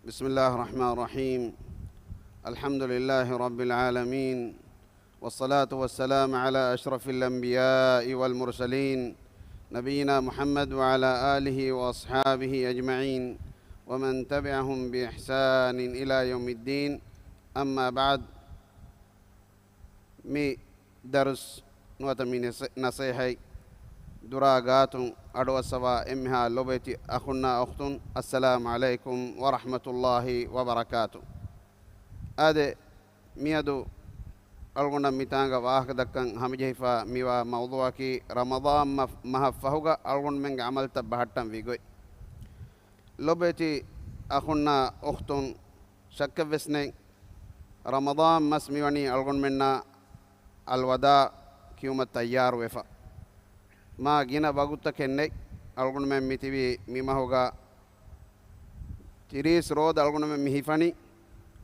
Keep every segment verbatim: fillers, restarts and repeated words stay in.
بسم الله الرحمن الرحيم. الحمد لله رب العالمين. والصلاة والسلام على أشرف الأنبياء والمرسلين، نبينا محمد وعلى آله وأصحابه أجمعين، ومن تبعهم بإحسان إلى يوم الدين. أما بعد. މި ދަރުސް ނުވަތަ މި ނަސޭ-، ނަސޭހަތް ދުރާ ގާތުން އަޑުއައްސަވާ އެންމެހާ ލޮބުވެތި އަޚުންނާ އުޚްތުން، އައްސަލާމު ޢަލައިކުމް ވަރަޙްމަތުﷲި ވަބަރަކާތު. އާދެ، މިއަދު އަޅުގަނޑަށް މިތާނގަ ވާހަކަ ދައްކަން ހަމަޖެހިފާ މިވާ މައުޟޫޢަކީ ރަމަޟާން މަ-، މަހަށް ފަހުގަ އަޅުގަނޑުމެންގެ ޢަމަލުތައް ބަހައްޓަން ވީ ގޮތް. ލޮބުވެތި އަޚުންނާ އުޚްތުން، ޝައްކެއްވެސް ނެތް، ރަމަޟާން މަސް މިވަނީ އަޅުގަނޑުމެންނާ އަލްވަދާ ކިޔުމަށް ތައްޔާރުވެފަ. މާ ގިނަ ވަގުތުތަކެއް ނެތް. އަޅުގަނޑުމެން މިތިބީ މި މަހުގަ ތިރީސް ރޯދަ އަޅުގަނޑުމެން މި ހިފަނީ.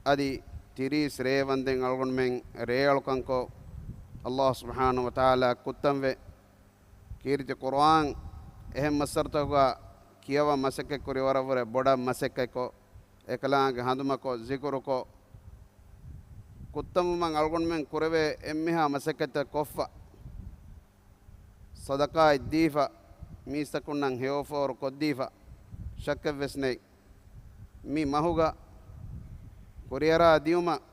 އަދި ތިރީސް ރޭ ވަންދެން އަޅުގަނޑުމެން ރޭއަޅުކަންކޮށް، ﷲ ސުބްޙާނަހޫ ވަތަޢާލާ ކުއްތަންވެ. ކީރިތި ޤުރުއާން އެހެން މައްސަރުތަކުގަ ކިޔަވަން މަސައްކަތްކުރި ވަރަށްވުރެ ބޮޑަށް މަސައްކަތްކޮށް، އެކަލާނގެ ހަނދުމަކޮށް، ޒިކުރުކޮށް، ކުއްތަންވުމަށް އަޅުގަނޑުމެން ކުރެވޭ އެންމެހާ މަސައްކަތްތައް ކޮށްފަ، ޞަދަޤާތް ދީފަ، މީސްތަކުންނަށް ހެޔޮފޯރު ކޮށްދީފަ، ޝައްކެއްވެސް ނެތް. މި މަހުގަ ކުރިއަރާ ދިޔުމަށް،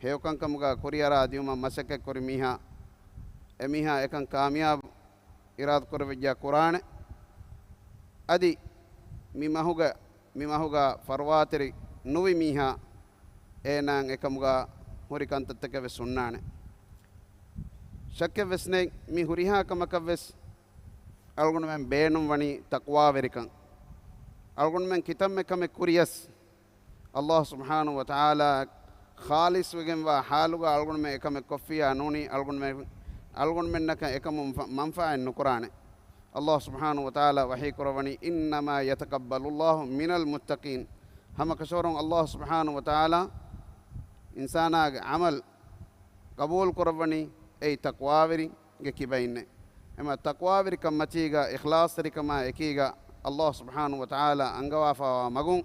ހެޔޮކަންކަމުގަ ކުރިއަރާ ދިޔުމަށް މަސައްކަތްކުރި މީހާ، އެމީހާ އެކަން ކާމިޔާބު އިރާދަކުރެވިއްޖާ ކުރާނެ. އަދި މި މަހުގަ، މި މަހުގަ ފަރުވާތެރި ނުވި މީހާ އޭނާއަށް އެކަމުގަ ހުރި ކަންތައްތަކެއް ވެސް ހުންނާނެ. ޝައްކެއް ވެސް ނެތް، މި ހުރިހާ ކަމަކަށް ވެސް އަޅުގަނޑުމެން ބޭނުން ވަނީ ތަޤްވާވެރިކަން. އަޅުގަނޑުމެން ކިތަންމެ ކަމެއް ކުރިޔަސް، ﷲ ސުބްޙާނަހޫ ވަތަޢާލާ ޚާލިޞްވެގެންވާ ޙާލުގަ އަޅުގަނޑުމެން އެކަމެއް ކޮށްފިއްޔާ ނޫނީ، އަޅުގަނޑުމެން، އަޅުގަނޑުމެންނަކަށް އެކަމުން ފަ-، މަންފާއެއް ނުކުރާނެ. ﷲ ސުބްޙާނަހޫ ވަތަޢާލާ ވަޙީ ކުރައްވަނީ، "إنما يتقبل الله من المتقين." ހަމަކަށަވަރުން ﷲ ސުބްޙާނަހޫ ވަތަޢާލާ އިންސާނާގެ ޢަމަލް ޤަބޫލު ކުރައްވަނީ އެއީ ތަޤްވާވެރިންގެ ކިބައިންނޭ. އެމަ ތަޤްވާވެރިކަން މަތީގަ އިޚްލާޞްތެރިކަމާ އެކީގަ ﷲ ސުބްޙާނަހޫ ވަތަޢާލާ އަންގަވާފާވާ މަގުން،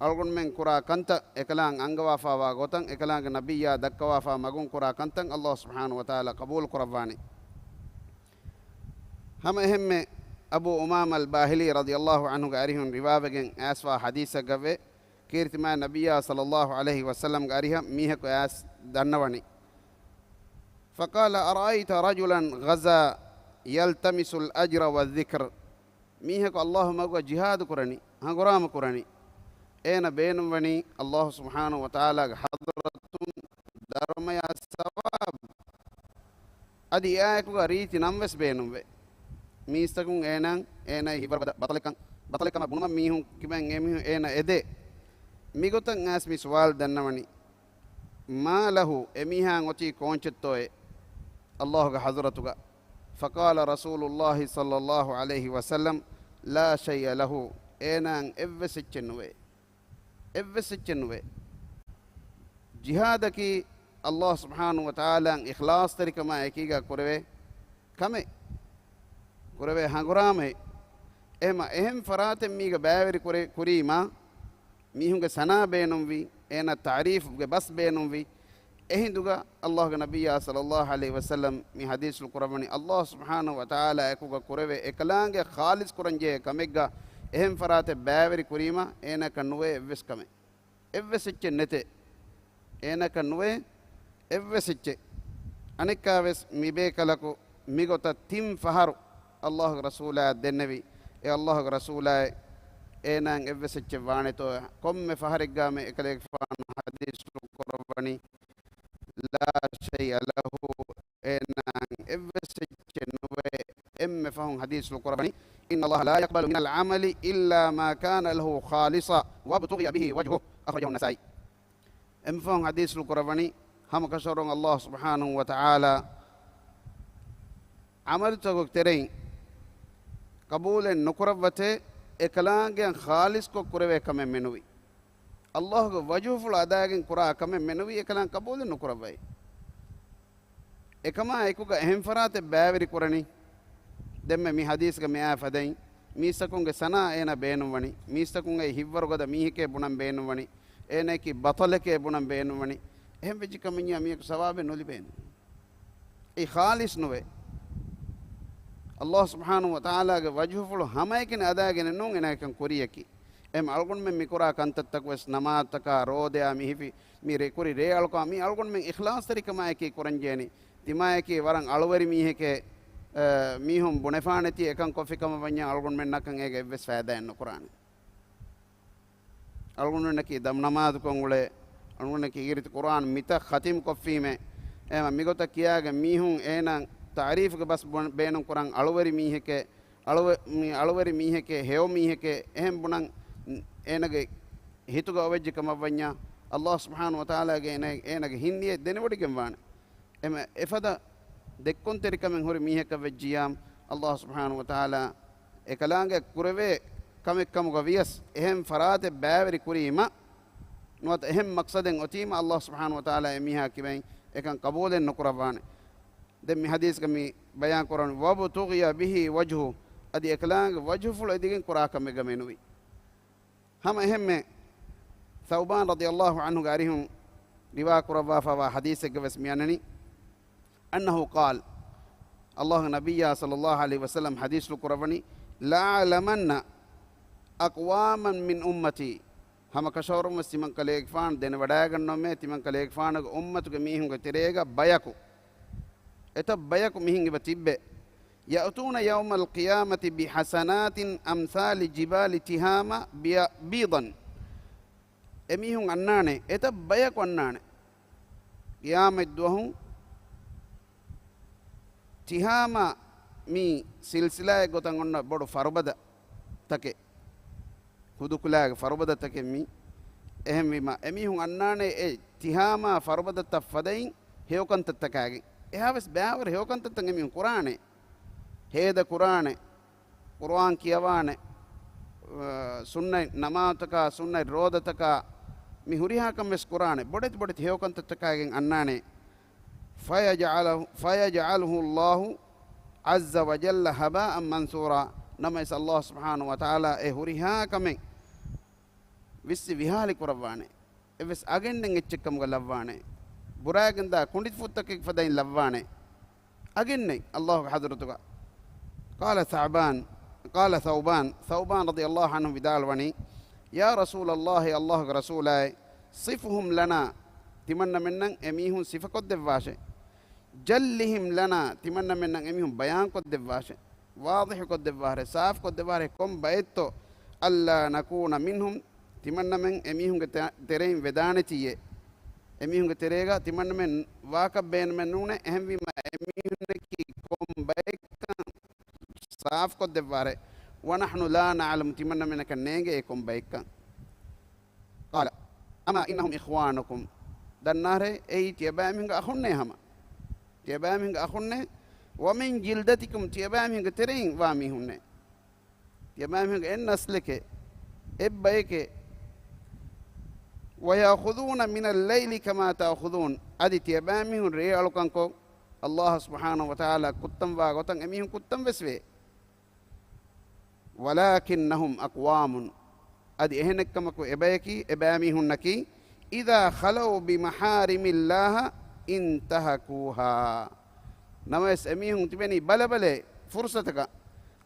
އަޅުގަނޑުމެން ކުރާ ކަންތައް، އެކަލާނގެ އަންގަވާފާވާ ގޮތަށް، އެކަލާނގެ ނަބިއްޔާ ދައްކަވާފާ މަގުން ކުރާ ކަންތައް ﷲ ސުބްޙާނަހޫ ވަތަޢާލާ ޤަބޫލު ކުރައްވާނެ. ހަމަ އެހެންމެ އަބޫ އުމާމަ އަލްބާހިލީ ރަޟިޔަﷲ ޢަންހުގެ އަރިހުން ރިވާވެގެން އައިސްފާ ޙަދީޘެއްގައްވޭ، ކީރިތި މާތް ނަބިއްޔާ ޞައްލަﷲ ޢަލައިހި ވަސައްލަމްގެ އަރިހަށް މީހަކު އައިސް ދަންނަވަނީ. فقال: أرأيت رجلا غزا يلتمس الأجر والذكر. މީހަކު ﷲ މަގުގަ ޖިހާދު ކުރަނީ، ހަނގުރާމަ ކުރަނީ. އޭނަ ބޭނުންވަނީ ﷲ ސުބްޙާނަހޫ ވަތަޢާލާގެ ޙަޟްރަތުން ދަރުމަޔާ ސަވާބު. އަދި އެއާއެކުގަ ރީތި ނަންވެސް ބޭނުންވޭ. މީސްތަކުން އޭނާ، އޭނާ ހިބަރު ބަދަ-، ބަތަލެއްކަން، ބަތަލެއްކަމަށް ބުނުމަށް މީހުން ކިބައިން އެމީހުން އޭނާ އެދޭ. މިގޮތަށް އައިސް މި ސުވާލު ދަންނަވަނީ. ما له، އެމީހާއަށް އޮތީ ކޯންޗެއްތޯއޭ؟ ﷲގެ ޙަޟްރަތުގަ. فقال رسول الله صلى الله عليه وسلم: لا شيء له، އޭނާއަށް އެއްވެސް އެއްޗެއް ނުވޭ. އެއްވެސް އެއްޗެއް ނުވޭ. ޖިހާދަކީ ﷲ ސުބްޙާނަހޫ ވަތަޢާލާއަށް އިޚްލާޞްތެރިކަމާ އެކީގަ ކުރެވޭ ކަމެއް، ކުރެވޭ ހަނގުރާމައެއް. އެހެމަ އެހެން ފަރާތެއް މީގަ ބައިވެރި ކުރެ-، ކުރީމާ، މީހުންގެ ސަނާ ބޭނުންވީ، އޭނާ ތަޢުރީފުގެ ބަސް ބޭނުންވީ. އެހިނދުގަ ﷲގެ ނަބިއްޔާ ޞައްލަﷲ ޢަލައިހި ވަސައްލަމް މި ޙަދީޘްފުޅު ކުރައްވަނީ، ﷲ ސުބްޙާނަހޫ ވަތަޢާލާ އެކުގަ ކުރެވޭ އެކަލާނގެ ޚާލިޞް ކުރަންޖެހޭ ކަމެއްގަ އެހެން ފަރާތެއް ބައިވެރި ކުރީމަ، އޭނައަކަށް ނުވޭ އެއްވެސް ކަމެއް. އެއްވެސް އެއްޗެއް ނެތޭ. އޭނައަކަށް ނުވޭ އެއްވެސް އެއްޗެއް. އަނެއްކާވެސް މިބޭކަލަކު މިގޮތަށް ތިން ފަހަރު ﷲގެ ރަސޫލާއަށް ދެންނެވި، އޭ ﷲގެ ރަސޫލާއޭ، އޭނާއަށް އެއްވެސް އެއްޗެއް ވާނެތޯ؟ ކޮންމެ ފަހަރެއްގާމެ އެކަލޭގެފާނު ޙަދީޘްފުޅު ކުރައްވަނީ، لا شيء له، އޭނާއަށް އެއްވެސް އެއްޗެއް ނުވޭ. އެންމެ ފަހުން ޙަދީޘްފުޅު ކުރައްވަނީ، إن الله لا يقبل من العمل إلا ما كان له خالصا وابتغي به وجهه. أخرجه النسائي. އެންމެ ފަހުން ޙަދީޘްފުޅު ކުރައްވަނީ، ހަމަކަށަވަރުން ﷲ ސުބްޙާނަހޫ ވަތަޢާލާ ޢަމަލުތަކުގެ ތެރެއިން ޤަބޫލެއް ނުކުރައްވަތޭ، އެކަލާނގެއަށް ޚާލިޞްކޮށް ކުރެވޭ ކަމެއް މެނުވީ. ﷲގެ ވަޖުހުފުޅު އަދާގެން ކުރާ ކަމެއް މެނުވީ، އެކަލާނގެ ޤަބޫލެއް ނުކުރައްވައި. އެކަމާ އެކުގަ އެހެން ފަރާތެއް ބައިވެރި ކުރަނީ. ދެންމެ މި ޙަދީޘްގަ މިއާ ފަދައިން، މީސްތަކުންގެ ސަނާ އޭނާ ބޭނުންވަނީ، މީސްތަކުން އެއީ ހިތްވަރުގަދަ މީހެކޭ ބުނަން ބޭނުންވަނީ، އޭނައަކީ ބަޠަލެކޭ ބުނަން ބޭނުންވަނީ، އެހެން ވެއްޖެ ކަމަށްޏާ މީހަކު ސަވާބެއް ނުލިބޭނެ. އެއީ ޚާލިޞް ނުވޭ. ﷲ ސުބްޙާނަހޫ ވަތަޢާލާގެ ވަޖްހުފުޅު ހަމައެކަނި އަދާގެނެއް ނޫން އޭނާ އެކަން ކުރިޔަކީ. އެހެން އަޅުގަނޑުމެން މި ކުރާ ކަންތައްތަކުވެސް ނަމާދުތަކާ، ރޯދަޔާ، މި ހިފި، މި ރޭ ކުރި ރޭ އަޅުކާ، މި އަޅުގަނޑުމެން އިޚްލާޞްތެރިކަމާއެކީ ކުރަންޖެހެނީ. ތިމާއެކީ ވަރަށް އަޅުވެރި މީހެކޭ، އަ، މީހުން ބުނެފާނެތީ އެކަން ކޮށްފި ކަމަށް ވަންޏާ އަޅުގަނޑުމެންނަކަށް އޭގެ އެއްވެސް ފައިދާއެއް ނުކުރާނެ. އަޅުގަނޑުމެންނަކީ ދަމް ނަމާދުކޮށް އުޅޭ، އަޅުގަނޑަކީ އިރިތި ޤުރްއާން މިތައް ޚަތިމް ކޮށްފީމޭ. އެހެން މިގޮތަށް ކިޔާގެން މީހުން އޭނާ ތަޢުރީފުގެ ބަސް ބުނ-، ބޭނުން ކުރަން އަޅުވެރި މީހެކޭ، އަޅުވެ-، މި އަޅުވެރި މީހެކޭ، ހެޔޮ މީހެކޭ، އެހެން ބުނަން އޭނާގެ ހިތުގަ އޮވެއްޖެ ކަމަށް ވަންޏާ، ﷲ ސުބްޙާނަހޫ ވަތަޢާލާގެ އޭނާ، އޭނާގެ ހިތް ނިޔަތް ދެނެވޮޑިގެން ވާނެ. އެމަ-، އެފަދަ ދެއްކުންތެރިކަމެއް ހުރި މީހަކަށް ވެއްޖިއްޔާ، ﷲ ސުބްޙާނަހޫ ވަތަޢާލާ އެކަލާނގެ ކުރެވޭ ކަމެއް ކަމުގަ ވިޔަސް، އެހެން ފަރާތެއް ބައިވެރި ކުރީމަ، ނުވަތަ އެހެން މަޤްޞަދެއް އޮތީމަ، ﷲ ސުބްޙާނަހޫ ވަތަޢާލާ އެމީހާ ކިބައިން އެކަން ޤަބޫލެއް ނުކުރައްވާނެ. ދެން މި ޙަދީޘްގަ މި ބަޔާން ކުރަނީ، "وَابْتُغِيَ بِهِ وَجْهُهُ"، އަދި އެކަލާނގެ ވަޖްހުފުޅު އެދިގެން ކުރާ ކަމެއްގަ މެނުވީ. ހަމަ އެހެންމެ ޘައުބާން ރަޟިޔަﷲ ޢަންހުގެ އަރިހުން ރިވާ ކުރައްވާފައިވާ ޙަދީޘެއްގަ ވެސް މި އަންނަނީ، أنه قال، ﷲގެ ނަބިއްޔާ ޞައްލަﷲ ޢަލައިހި ވަސައްލަމް ޙަދީޘްފުޅު ކުރައްވަނީ، "لَأَعْلَمَنَّ أَقْوَامًا مِنْ أُمَّتِي"، ހަމަ ކަށަވަރުން ވެސް ތިމަން ކަލޭގެފާނު ދެނެވަޑައިގަންނަވަމޭ، ތިމަން ކަލޭގެފާނުގެ އުއްމަތުގެ މީހުންގެ ތެރޭގަ ބަޔަކު، އެތައް ބަޔަކު މިހެން އެބަ ތިއްބެ، "يَأْتُونَ يَوْمَ الْقِيَامَةِ بِحَسَنَاتٍ أَمْثَالِ جِبَالِ تِهَامَةَ بَيْ-، بَيْضًا". އެމީހުން އަންނާނެ، އެތައް ބަޔަކު އަންނާނެ، ޤިޔާމަތް ދުވަހު ތިހާމާ މީ ސިލްސިލާއެއް ގޮތަށް އޮންނަ ބޮޑު ފަރުބަދަ ތަކެއް، ހުދުކުލާގެ ފަރުބަދަ ތަކެއް މީ. އެހެންވީމަ، އެމީހުން އަންނާނެ އެ ތިހާމާ ފަރުބަދަތައް ފަދައިން ހެޔޮކަންތައްތަކާގެން. އެހާވެސް ބައިވަރު ހެޔޮކަންތައްތައް އެމީހުން ކުރާނެ. ހޭދަ ކުރާނެ، ޤުރުއާން ކިޔަވާނެ، އަ، ސުންނަތް ނަމާދުތަކާ، ސުންނަތް ރޯދަތަކާ، މި ހުރިހާ ކަން ވެސް ކުރާނެ. ބޮޑެތި ބޮޑެތި ހެޔޮކަންތައްތަކާގެން އަންނާނެ. فَيَجْعَلُ-، فَيَجْعَلُهُ اللَّهُ عَزَّ وَجَلَّ هَبَاءً مَنْثُورًا. ނަމަވެސް ﷲ ސުބްޙާނަހޫ ވަތަޢާލާ އެ ހުރިހާ ކަމެއް ވިއްސި ވިހާލި ކުރައްވާނެ. އެއްވެސް އަގެއް ނެތް އެއްޗެއް ކަމުގަ ލައްވާނެ. ބުރައިގެންދާ ކުނޑިފުއްތަކެއް ފަދައިން ލައްވާނެ. އަގެއް ނެތް ﷲގެ ޙަޟްރަތުގަ. قال ثَعْبَانُ، قال ثَوْبَانُ، ޘައުބާން ރަޟިޔަﷲ ޢަންހު ވިދާޅުވަނީ، "يَا رَسُولَ اللَّهِ، ﷲގެ ރަސޫލާއޭ، صِفْهُمْ لَنَا، ތިމަންނަމެންނަށް އެމީހުން ސިފަކޮށްދެއްވާށޭ. جَلِّهِمْ لَنَا، ތިމަންނަމެންނަށް އެމީހުން ބަޔާންކޮށްދެއްވާށޭ. ވާޟިޙުކޮށްދެއްވާށޭ، ސާފުކޮށްދެއްވާށޭ، ކޮން ބައެއްތޯ؟ أَلَّا نَكُونَ مِنْهُمْ، ތިމަންނަމެން އެމީހުންގެ ތެ-، ތެރެއިން ވެދާނެތީއޭ. އެމީހުންގެ ތެރޭގަ ތިމަންނަމެން ވާކަށް ބޭނުމެއް ނޫނޭ. އެހެންވީމަ، އެމީހުންނަކީ ކޮން ބައެއްކަން ސާފުކޮށްދެއްވާށޭ. وَنَحْنُ لَا نَعْلَمُ، ތިމަންނަމެންނަކަށް ނޭނގޭ އެ ކޮން ބައެއްކަން. قَالَ أَمَا إِنَّهُمْ إِخْوَانُكُمْ، ދަންނާށޭ، އެއީ ތިޔަބައިމީހުންގެ އަޚުންނޭ ހަމަ. ތިޔަބައިމީހުންގެ އަޚުންނޭ. وَمِنْ جِلْدَتِكُمْ، ތިޔަބައިމީހުންގެ ތެރެއިން ވާ މީހުންނޭ. ތިޔަބައިމީހުންގެ އެއް ނަސްލެކޭ، އެއް ބައެކޭ. وَيَأْخُذُونَ مِنَ اللَّيْلِ كَمَا تَأْخُذُونَ، އަދި ތިޔަބައިމީހުން ރޭ އަޅުކަންކޮށް، ﷲ ސުބްޙާނަހޫ ވަތަޢާލާ ކުއްތަން ވާ ގޮތަށް އެމީހުން ކުއްތަން ވެސް ވޭ. وَلَكِنَّهُمْ أَقْوَامٌ، އަދި އެހެނެއްކަމަކު އެބަޔަކީ، އެބައިމީހުންނަކީ، إِذَا خَلَوْا بِمَحَارِمِ اللَّهِ انْتَهَكُوهَا. ނަމަވެސް އެމީހުން ތިބެނީ ބަލަބަލައި ފުރުޞަތަކަށް،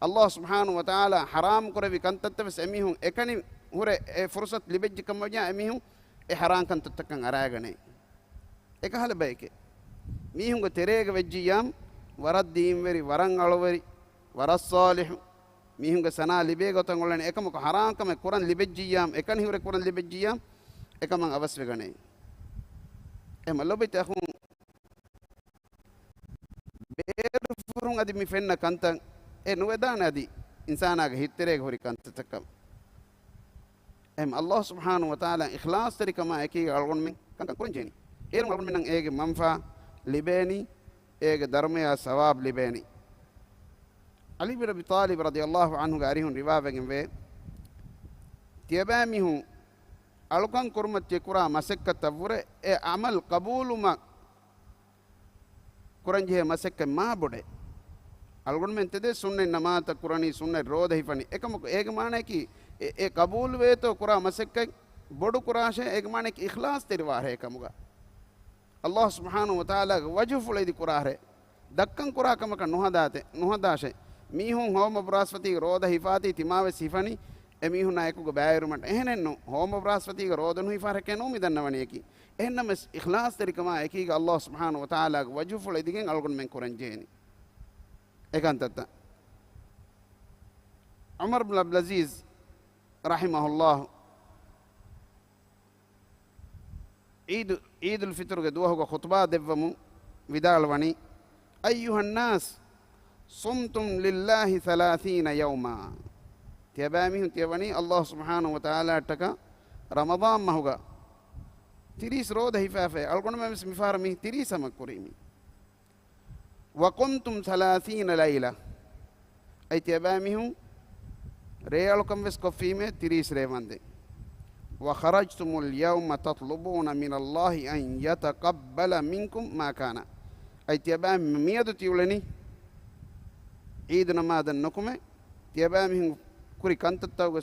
ﷲ ސުބްޙާނަހޫ ވަތަޢާލާ ޙަރާމް ކުރެއްވި ކަންތައްތައް ވެސް އެމީހުން އެކަނި ހުރެ އެ ފުރުޞަތު ލިބެއްޖެ ކަމަށް ވަންޏާ އެމީހުން އެ ޙަރާމް ކަންތައްތަކަށް އަރާގަނޭ. އެކަހަލަ ބައެކޭ. މީހުންގެ ތެރޭގަ ވެއްޖިއްޔާމް، ވަރަށް ދީންވެރި، ވަރަށް އަޅުވެރި، ވަރަށް ޞާލިޙު، މީހުންގެ ސަނާ ލިބޭ ގޮތަށް އުޅެނީ. އެކަމަކު ޙަރާމް ކަމެއް ކުރަން ލިބެއްޖިއްޔާމް، އެކަނި ހުރެ ކުރަން ލިބެއްޖިއްޔާމް، އެކަމަށް އަވަސްވެގަނޭ. އެހެންމަ ލޮބުވެތި އަޚުން، ބޭރުފުރުން އަދި މި ފެންނަ ކަންތައް އެ ނުވެދާނެ އަދި އިންސާނާގެ ހިތްތެރޭގަ ހުރި ކަންތައްތަކަށް. އެހެން ﷲ ސުބްޙާނަހޫ ވަތަޢާލާ އިޚްލާޞްތެރިކަމާ އެކީގަ އަޅުގަނޑުމެން ކަންކަން ކުރަން ޖެހެނީ. އޭރުން އަޅުގަނޑުމެންނަށް އޭގެ މަންފާ ލިބޭނީ، އޭގެ ދަރުމަޔާ ސަވާބް ލިބޭނީ. ޢަލީ ބިން އަބީ ޠާލިބް ރަޟިޔަﷲ ޢަންހުގެ އަރިހުން ރިވާވެގެންވޭ، ތިޔަބައިމީހުން އަޅުކަން ކުރުމަށް ތިޔަ ކުރާ މަސައްކަތަށްވުރެ އެ ޢަމަލް ޤަބޫލުމަށް ކުރަންޖެހޭ މަސައްކަތް މާ ބޮޑޭ. އަޅުގަނޑުމެން ތެދެއް ސުންނަތް ނަމާދަށް ކުރަނީ، ސުންނަތް ރޯދަ ހިފަނީ. އެކަމަކު އޭގެ މާނައަކީ އެ، އެ ޤަބޫލުވޭތޯ ކުރާ މަސައްކަތް ބޮޑު ކުރާށޭ، އޭގެ މާނައަކީ އިޚްލާޞްތެރިވާށޭ ކަމުގަ. ﷲ ސުބްޙާނަހޫ ވަތަޢާލާގެ ވަޖްހުފުޅު އެދި ކުރާށޭ. ދައްކަން ކުރާ ކަމަކަށް ނުހަދާތެ، ނުހަދާށޭ. މީހުން ހޯމަ ބުރާސްފަތީގެ ރޯދަ ހިފާތީ ތިމާވެސް ހިފަނީ، އެމީހުންނާ އެކުގަ ބައިވެރިވުމަށް. އެހެނެއްނު، ހޯމަ ބުރާސްފަތީގަ ރޯދަ ނުހިފާ ރެކެއް ނޫން މި ދަންނަވަނީއަކީ. އެހެންނަމަވެސް އިޚްލާޞްތެރިކަމާ އެކީގަ ﷲ ސުބްޙާނަހޫ ވަތަޢާލާގެ ވަޖްހުފުޅު އެދިގެން އަޅުގަނޑުމެން ކުރަން ޖެހޭނީ. އެކަންތައްތައް. ޢުމަރު ބިން ޢަބްދުލްޢަޒީޒް ރަޙިމަހުﷲ ޢީދު، ޢީދުލް ފިޠުރުގެ ދުވަހުގަ ޚުޠުބާ ދެއްވަމުން ވިދާޅުވަނީ، أيها الناس صمتم لله ثلاثين يوما. ތިޔަބައިމީހުން ތިޔަވަނީ ﷲ ސުބްޙާނަހޫ ވަތަޢާލާއަށްޓަކާ ރަމަޟާން މަހުގަ ތިރީސް ރޯދަ ހިފާފައި. އަޅުގަނޑުމެން ވެސް މިފަހަރަށް މި ތިރީސް ހަމަ ކުރީމީ. وقمتم ثلاثين ليلة. އައި ތިޔަބައިމީހުން ރޭއަޅުކަން ވެސް ކޮށްފީމޭ ތިރީސް ރޭ ވަންދެން. وخرجتم اليوم تطلبون من الله أن يتقبل منكم ما كان. އައި ތިޔަބައިމީހުން މިއަދު ތިއުޅެނީ ޢީދު ނަމާދަށް ނުކުމެ، ތިޔަބައިމީހުން ކުރި ކަންތައްތަކުގެ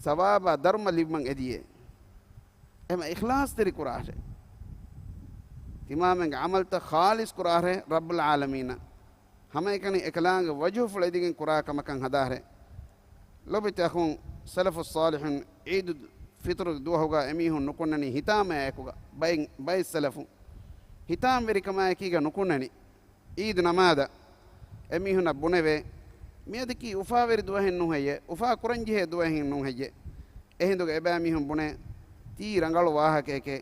ސަވާބާ ދަރުމަ ލިބުމަށް އެދިޔޭ. އެހެމަ އިޚްލާޞްތެރި ކުރާށޭ. ތިމާމެންގެ ޢަމަލްތައް ޚާލިޞް ކުރާށޭ ރައްބުލް ޢާލަމީނަށް. ހަމައެކަނި އެކަލާނގެ ވަޖްހުފުޅު އެދިގެން ކުރާ ކަމަކަށް ހަދާށޭ. ލޯބިތި އަޚުން، ސަލަފުއް ޞާލިޙުން ޢީދުލް ފިޠުރު ދުވަހުގަ އެމީހުން ނުކުންނަނީ ހިތާމަޔާއެކުގަ، ބައެއް، ބައެއް ސަލަފުން ހިތާމަވެރިކަމާއެކީގަ ނުކުންނަނީ. ޢީދު ނަމާދަށް އެމީހުންނަށް ބުނެވޭ، މިއަދަކީ އުފާވެރި ދުވަހެއް ނޫން ހެއްޔޭ؟ އުފާ ކުރަންޖެހޭ ދުވަހެއް ނޫން ހެއްޔޭ؟ އެހިނދުގަ އެބައިމީހުން ބުނޭ، ތީ ރަނގަޅު ވާހަކައެކޭ.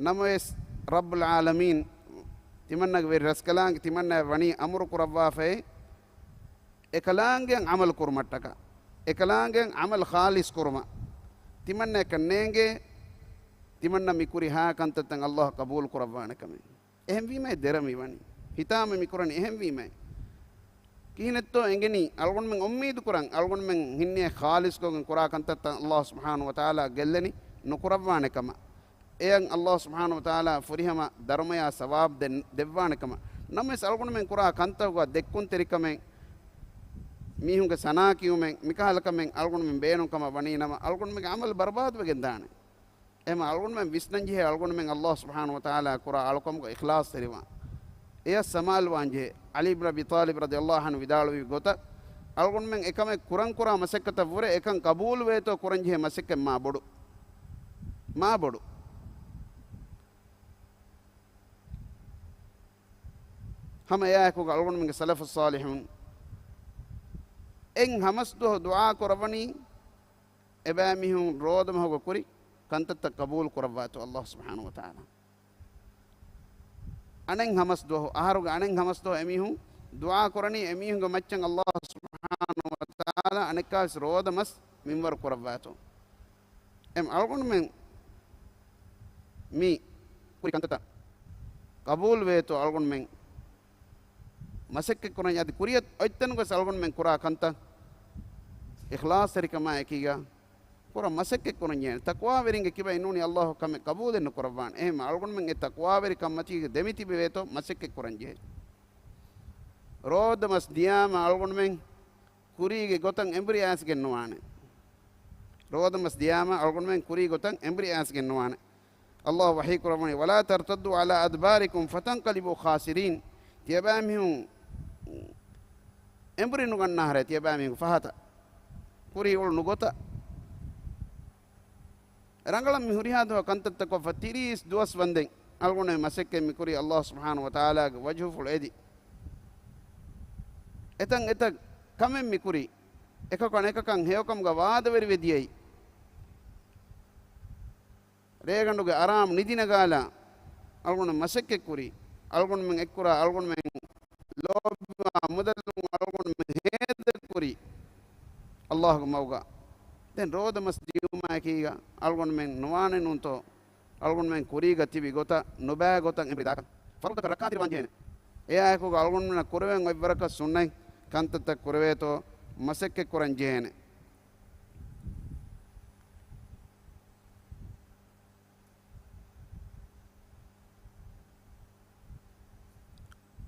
ނަމަވެސް، ރައްބުލް ޢާލަމީން ތިމަންނަގެ ވެރި ރަސްކަލާނގެ ތިމަންނައަށް ވަނީ އަމުރު ކުރައްވާފައި، އެކަލާނގެއަށް ޢަމަލު ކުރުމަށްޓަކާ، އެކަލާނގެއަށް ޢަމަލު ޚާލިޞް ކުރުމަށް. ތިމަންނައަކަށް ނޭނގޭ، ތިމަންނަ މި ކުރި ހާ ކަންތައްތައް ﷲ ޤަބޫލު ކުރައްވާނެ ކަމެއް. އެހެންވީމައި ދެރަ މިވަނީ. ހިތާމަ މި ކުރަނީ އެހެންވީމައި. ކިހިނެއްތޯ އެނގެނީ؟ އަޅުގަނޑުމެން އުއްމީދު ކުރަން، އަޅުގަނޑުމެން ހިންނިޔަތް ޚާލިޞްކޮށްގެން ކުރާ ކަންތައްތައް ﷲ ސުބްޙާނަހޫ ވަތަޢާލާ ގެއްލެނީ ނުކުރައްވާނެ ކަމަށް. އެޔަށް ﷲ ސުބްޙާނަހޫ ވަތަޢާލާ ފުރިހަމަ ދަރުމަޔާ ސަވާބު ދެން، ދެއްވާނެ ކަމަށް. ނަމަވެސް އަޅުގަނޑުމެން ކުރާ ކަންތަކުގަ ދެއްކުންތެރިކަމެއް، މީހުންގެ ސަނާ ކިޔުމެއް، މިކަހަލަ ކަމެއް އަޅުގަނޑުމެން ބޭނުން ކަމަށް ވަނީ ނަމަ، އަޅުގަނޑުމެންގެ ޢަމަލު ބަރުބާދުވެގެން ދާނެ. އެހެމަ އަޅުގަނޑުމެން ވިސްނަންޖެހޭ، އަޅުގަނޑުމެން ﷲ ސުބްޙާނަހޫ ވަތަޢާލާ ކުރާ އަޅުކަމުގަ އިޚްލާޞްތެރިވާން. އެޔަށް ސަމާލުވާންޖެހޭ. ޢަލީ ބިން އަބީ ޠާލިބް ރަޟިޔަﷲ ޢަންހު ވިދާޅުވި ގޮތަށް، އަޅުގަނޑުމެން އެކަމެއް ކުރަން ކުރާ މަސައްކަތަށްވުރެ އެކަން ޤަބޫލުވޭތޯ ކުރަންޖެހޭ މަސައްކަތް މާ ބޮޑު. މާ ބޮޑު. ހަމަ އެއާއެކުގަ އަޅުގަނޑުމެންގެ ސަލަފުއް ޞާލިޙުން އެއް ހަމަސްދުވަހު ދުޢާ ކުރައްވަނީ، އެބައިމީހުން ރޯދަމަހުގަ ކުރި ކަންތައްތައް ޤަބޫލު ކުރައްވާތޯ ﷲ ސުބްޙާނަހޫ ވަތަޢާލާ. އަނެއް ހަމަސްދުވަހު، އަހަރުގެ އަނެއް ހަމަސްދުވަހު އެމީހުން ދުޢާ ކުރަނީ، އެމީހުންގެ މައްޗަށް ﷲ ސުބްޙާނަހޫ ވަތަޢާލާ އަނެއްކާވެސް ރޯދަމަސް މިންވަރު ކުރައްވާތޯ. އެމް އަޅުގަނޑުމެން މި ކުރި ކަންތައްތައް ޤަބޫލުވޭތޯ އަޅުގަނޑުމެން މަސައްކަތް ކުރަން އަދި ކުރިއަށް އޮތްތަނުގަސް އަޅުގަނޑުމެން ކުރާ ކަންތައް އިޚްލާޞްތެރިކަމާ އެކީގަ ކުރަން މަސައްކަތް ކުރަން ޖެހޭނެ. ތަޤްވާވެރިންގެ ކިބައިން ނޫނީ ﷲ ކަމެއް ޤަބޫލެއް ނުކުރައްވާނެ. އެހެން އަޅުގަނޑުމެން އެ ތަޤްވާވެރިކަން މަތީގަ ދެމިތިބެވޭތޯ މަސައްކަތް ކުރަން ޖެހޭ. ރޯދަމަސް ދިޔާމަ އަޅުގަނޑުމެން ކުރީގެ ގޮތަށް އެނބުރި އައިސްގެން ނުވާނެ. ރޯދަމަސް ދިޔާމަ އަޅުގަނޑުމެން ކުރީ ގޮތަށް އެނބުރި އައިސްގެން ނުވާނެ. ﷲ ވަޙީ ކުރައްވަނީ، "ولا ترتدوا على أدباركم فتنقلبوا خاسرين." ތިޔަބައިމީހުން އެނބުރި ނުގަންނާހަރޭ، ތިޔަބައިމީހުން ފަހަތަށް ކުރީ އުޅުނު ގޮތަށް. ރަނގަޅަށް މި ހުރިހާ ދުވަހަށް ކަންތައްތައް ކޮށްފަ ތިރީސް ދުވަސް ވަންދެން އަޅުގަނޑު މަސައްކަތް މިކުރީ ﷲ ސުބްޙާނަހޫ ވަތަޢާލާގެ ވަޖްހުފުޅު އެދި. އެތަން އެތައް ކަމެއް މިކުރީ. އެކަކު އަނެކަކަށް ހެޔޮކަމުގަ ވާދަވެރިވެ ދިޔައީ. ރޭގަނޑުގެ އަރާމު ނިދިނަގާލާ އަޅުގަނޑު މަސައްކަތް ކުރީ. އަޅުގަނޑުމެން އެއްކުރާ، އަޅުގަނޑުމެން ލޯބިވާ މުދަލުން އަޅުގަނޑުމެން ހޭދަ ކުރީ ﷲގެ މަގުގަ. ދެން ރޯދަމަސް ދިޔުމާއެކީގަ އަޅުގަނޑުމެން ނުވާނެ ނޫންތޯ؟ އަޅުގަނޑުމެން ކުރީގަ ތިބި ގޮތަށް ނުބައި ގޮތަށް އެނބުރި ދާކަށް ފަރުޟުތަކަށް ރައްކާތެރިވާން ޖެހޭނެ. އެއާއެކުގަ އަޅުގަނޑުމެންނަށް ކުރެވެން އޮތްވަރަކަށް ސުންނަތް ކަންތައްތައް ކުރެވޭތޯ މަސައްކަތް ކުރަން ޖެހޭނެ.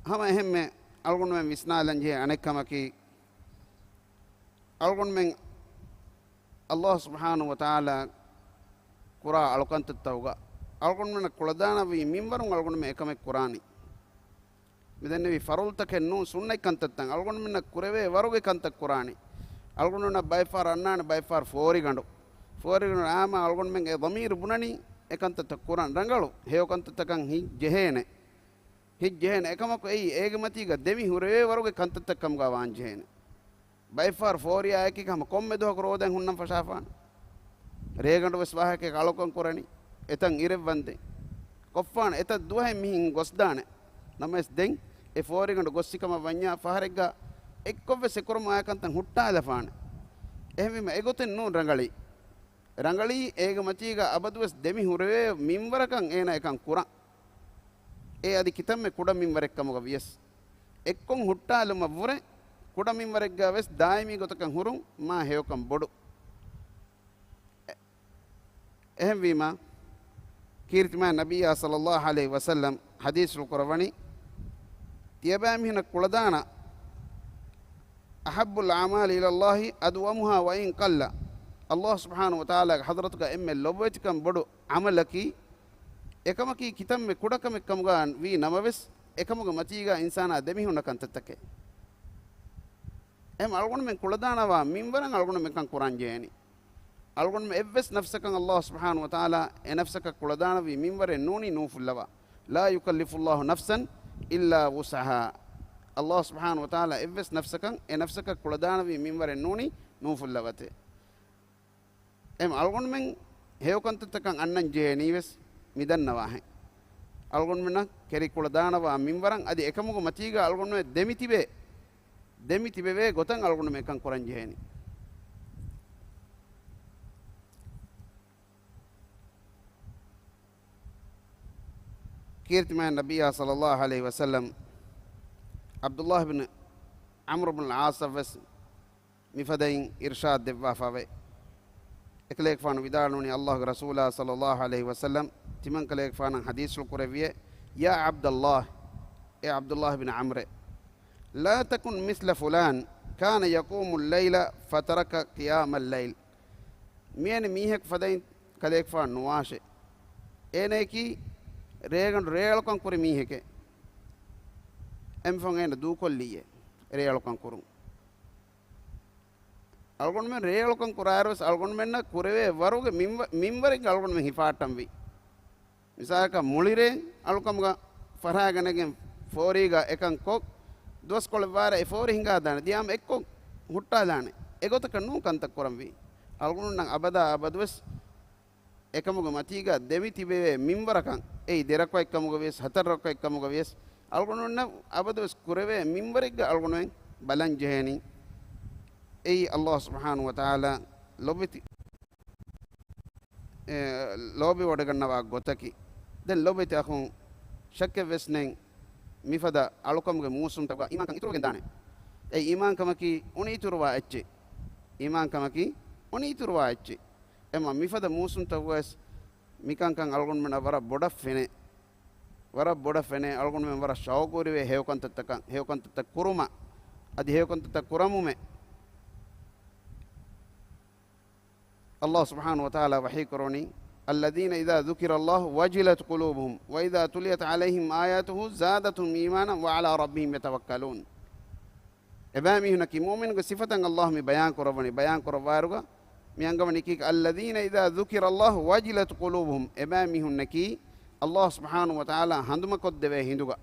ހަމަ އެހެންމެ އަޅުގަނޑުމެން ވިސްނާލަން ޖެހޭ އަނެއް ކަމަކީ، އަޅުގަނޑުމެން ﷲ ސުބްޙާނަހޫ ވަތަޢާލާ ކުރާ އަޅުކަންތައްތަކުގަ އަޅުގަނޑުމެންނަށް ކުޅަދާނަވީ މިންވަރުން އަޅުގަނޑުމެން އެކަމެއް ކުރާނީ. މިދެންނެވީ ފަރުޟުތަކެއް ނޫން، ސުންނަތް ކަންތައްތައް އަޅުގަނޑުމެންނަށް ކުރެވޭ ވަރުގެ ކަންތައް ކުރާނީ. އަޅުގަނޑުމެންނަށް ބައެއްފަހަރު އަންނާނެ ބައެއްފަހަރު ފޯރިގަނޑު. ފޯރިގަނޑު އާމާ އަޅުގަނޑުމެންގެ ޟަމީރު ބުނަނީ އެކަންތައްތައް ކުރަން ރަނގަޅު، ހެޔޮ ކަންތައްތަކަށް ހިތް ޖެހޭނެ. ހިތް ޖެހޭނެ. އެކަމަކު އެއީ އޭގެ މަތީގަ ދެމި ހުރެވޭ ވަރުގެ ކަންތައްތައް ކަމުގަ ވާން ޖެހޭނެ. ބައެއްފަހަރު ފޯރިއާ އެކީ ހަމަ ކޮންމެ ދުވަހަކު ރޯދައިން ހުންނަން ފަށާފާނެ. ރޭގަނޑު ވެސް ވާހަކައެއް އަޅުކަން ކުރަނީ. އެތަން އިރެއް ވަންދެން. ކޮށްފާނެ އެތައް ދުވަހެއް މިހެން ގޮސްދާނެ. ނަމަވެސް ދެން އެ ފޯރިގަނޑު ގޮއްސިކަމަށް ވަންޏާ ފަހަރެއްގަ އެއްކޮށްވެސް އެކުރަމުން އާ ކަންތައް ހުއްޓާލަފާނެ. އެހެންވީމަ އެގޮތެއް ނޫން ރަނގަޅީ. ރަނގަޅީ އޭގެ މަތީގަ އަބަދުވެސް ދެމި ހުރެވޭ މިންވަރަކަށް އޭނާ އެކަން ކުރަން. އެ އަދި ކިތަންމެ ކުޑަ މިންވަރެއް ކަމުގަ ވިޔަސް، އެއްކޮށް ހުއްޓާލުމަށްވުރެ ކުޑަ މިންވަރެއްގަ ވެސް ދާއިމީ ގޮތަކަށް ހުރުން މާ ހެޔޮކަން ބޮޑު. އެ-، އެހެންވީމަ، ކީރިތިމާ ނަބިއްޔާ ޞައްލައްލާހު ޢަލައިހި ވަސައްލަމް ޙަދީޘްފުޅު ކުރައްވަނީ، ތިޔަބައިމީހުނަށް ކުޅަދާނަ، أحب الأعمال إلى الله أدومها وإن قل. ﷲ ސުބްޙާނަހޫ ވަތަޢާލާގެ ޙަޟްރަތުގަ އެންމެ ލޮބުވެތިކަން ބޮޑު ޢަމަލަކީ، އެކަމަކީ ކިތަންމެ ކުޑަކަމެއް ކަމުގަ ވީ ނަމަވެސް، އެކަމުގެ މަތީގަ އިންސާނާ ދެމިހުންނަ ކަންތައްތަކެއް. އެހެން އަޅުގަނޑުމެން ކުޅަދާނަވާ މިންވަރަށް އަޅުގަނޑުމެން ކަން ކުރަން ޖެހޭނީ. އަޅުގަނޑުމެން އެއްވެސް ނަފްސަކަށް ﷲ ސުބްޙާނަހޫ ވަތަޢާލާ އެ ނަފްސަކަށް ކުޅަދާނަވީ މިންވަރެއް ނޫނީ ނޫފުއްލަވާ. لا يكلف الله نفسا إلا وسعها. ﷲ ސުބްޙާނަހޫ ވަތަޢާލާ އެއްވެސް ނަފްސަކަށް އެ ނަފްސަކަށް ކުޅަދާނަވީ މިންވަރެއް ނޫނީ ނޫފުއްލަވަތޭ. އެހެން އަޅުގަނޑުމެން ހެޔޮކަންތައްތަކަށް އަންނަން ޖެހޭނީވެސް މިދަންނަވާހެން. އަޅުގަނޑުމެންނަށް ކެރި ކުޅަދާނަވާ މިންވަރަށް އަދި އެކަމުގެ މަތީގަ އަޅުގަނޑުމެން ދެމިތިބޭ، ދެމިތިބެވޭ ގޮތަށް އަޅުގަނޑުމެން އެކަން ކުރަން ޖެހޭނީ. ކީރިތިމާ ނަބިއްޔާ ޞައްލައްލާހު ޢަލައިހި ވަސައްލަމް ޢަބްދުﷲ ބިން ޢަމްރު ބިން ޢާޞަށް ވެސް މިފަދައިން އިރްޝާދު ދެއްވާފަވޭ. އެކަލޭގެފާނު ވިދާޅުވަނީ، ﷲގެ ރަސޫލާ ޞައްލައްލާހު ޢަލައިހި ވަސައްލަމް ތިމަން ކަލޭގެފާނަށް ޙަދީޘްފުޅު ކުރެއްވިއޭ، يا عبد الله، އޭ ޢަބްދުﷲ ބިން ޢަމްރޭ، لا تكن مثل فلان كان يقوم الليل فترك قيام الليل. މިއެން މީހަކު ފަދައިން ކަލޭގެފާނު ނުވާށޭ. އޭނަޔަކީ ރޭގަނޑު ރޭއަޅުކަން ކުރި މީހެކޭ. އެމިފަހުން އޭނަ ދޫކޮށްލިއޭ ރޭއަޅުކަން ކުރުން. އަޅުގަނޑުމެން ރޭއަޅުކަން ކުރާއިރުވެސް އަޅުގަނޑުމެންނަށް ކުރެވޭ ވަރުގެ މިންވަ-، މިންވަރެއްގަ އަޅުގަނޑުމެން ހިފާއްޓަންވީ. މިސާލަކަށް މުޅިރޭ އަޅުކަމުގަ ފަރާގަނެގެން ފޯރީގަ އެކަން ކޮށް، ދުވަސްކޮޅެއް ވާރޭ އެ ފޯރި ހިނގާދާނެ، ދިޔާމަ އެއްކޮށް ހުއްޓާލާނެ. އެގޮތަކަށް ނޫން ކަންތައް ކުރަންވީ. އަޅުގަނޑުންނަށް އަބަދާ އަބަދުވެސް އެކަމުގެ މަތީގަ ދެމި ތިބެވޭ މިންވަރަކަށް، އެއީ ދެ ރަކުޢަތް ކަމުގަ ވިޔަސް، ހަތަރު ރަކުޢަތް ކަމުގަ ވިޔަސް، އަޅުގަނޑުންނަށް އަބަދުވެސް ކުރެވޭ މިންވަރެއްގަ އަޅުގަނޑުމެން ބަލަން ޖެހޭނީ. އެއީ ﷲ ސުބްޙާނަހޫ ވަތަޢާލާ ލޮބުވެތި، އެ، ލޯބިވޮޑިގަންނަވާ ގޮތަކީ. ދެން ލޮބުވެތި އަޚުން، ޝައްކެއް ވެސް ނެތް، މިފަދަ އަޅުކަމުގެ މޫސުންތަކުގަ އީމާންކަން އިތުރުވެގެން ދާނެ. އެ އީމާންކަމަކީ އުނި އިތުރުވާ އެއްޗެއް. އީމާންކަމަކީ އުނި އިތުރުވާ އެއްޗެއް. އެމަ މިފަދަ މޫސުންތަކުގަވެސް މިކަންކަން އަޅުގަނޑުމެންނަށް ވަރަށް ބޮޑަށް ފެނޭ. ވަރަށް ބޮޑަށް ފެނޭ. އަޅުގަނޑުމެން ވަރަށް ޝައުޤުވެރިވޭ ހެޔޮކަންތައްތަކަށް، ހެޔޮކަންތައްތައް ކުރުމަށް، އަދި ހެޔޮކަންތައްތައް ކުރަމުމެއް. ﷲ ސުބްޙާނަހޫ ވަތަޢާލާ ވަޙީ ކުރައްވަނީ، الذين إذا ذكر الله وجلت قلوبهم وإذا تليت عليهم آياته زادتهم إيمانا وعلى ربهم يتوكلون. އެބައިމީހުންނަކީ، މުއުމިނުގެ ސިފަތައް ﷲ މި ބަޔާން ކުރައްވަނީ، ބަޔާން ކުރައްވާއިރުގަ މި އަންގަވަނީ ކީކޭ؟ الذين إذا ذكر الله وجلت قلوبهم. އެބައިމީހުންނަކީ ﷲ ސުބްޙާނަހޫ ވަތަޢާލާ ހަނދުމަކޮށްދެވޭ ހިނދުގަ